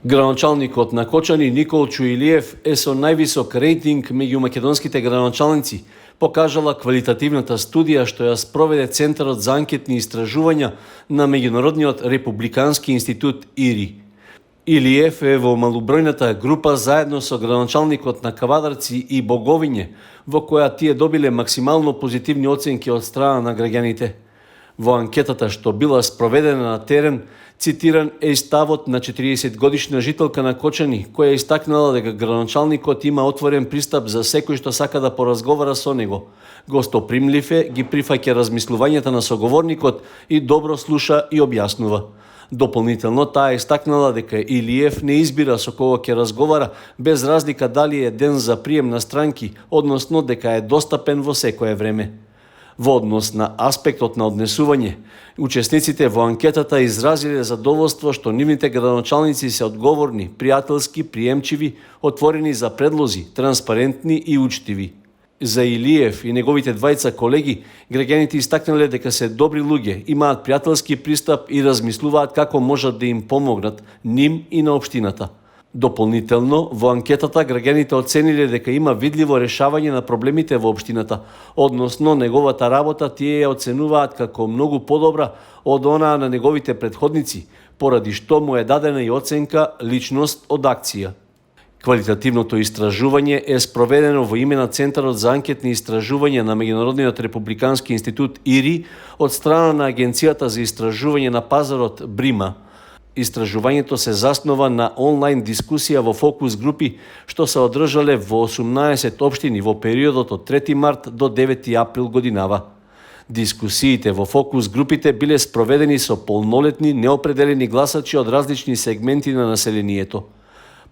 Градоначалникот на Кочани Никол Чуилиев е со највисок рейтинг меѓу македонските градоначалници, покажала квалитативната студија што ја спроведе Центарот за анкетни истражувања на Меѓународниот републикански институт ИРИ. Илиев е во малобројната група заедно со градоначалникот на Кавадарци и Боговиње, во која тие добиле максимално позитивни оценки од страна на граѓаните. Во анкетата што била спроведена на терен, цитиран е и ставот на 40-годишна жителка на Кочани, која истакнала дека градоначалникот има отворен пристап за секој што сака да поразговара со него. Гостопримлив е, ги прифаќа размислувањата на соговорникот и добро слуша и објаснува. Дополнително таа истакнала дека Илиев не избира со кого ќе разговара без разлика дали е ден за прием на странки, односно дека е достапен во секое време. Во однос на аспектот на однесување, учесниците во анкетата изразиле задоволство што нивните градоначалници се одговорни, пријателски, приемчиви, отворени за предлози, транспарентни и учтиви. За Илиев и неговите двајца колеги, граѓаните истакнале дека се добри луѓе, имаат пријателски пристап и размислуваат како можат да им помогнат, ним и на општината. Дополнително, во анкетата граѓаните оцениле дека има видливо решавање на проблемите во општината, односно неговата работа тие ја оценуваат како многу подобра од онаа на неговите претходници, поради што му е дадена и оценка личност од акција. Квалитативното истражување е спроведено во име на Центарот за анкетни истражувања на Меѓународниот републикански институт ИРИ од страна на Агенцијата за истражување на пазарот БРИМА. Истражувањето се заснова на онлайн дискусија во фокус групи што се одржале во 18 општини во периодот од 3 март до 9 април годинава. Дискусиите во фокус групите биле спроведени со полнолетни неопределени гласачи од различни сегменти на населението.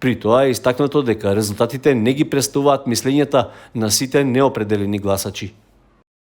При тоа е истакнато дека резултатите не ги представуваат мислењата на сите неопределени гласачи.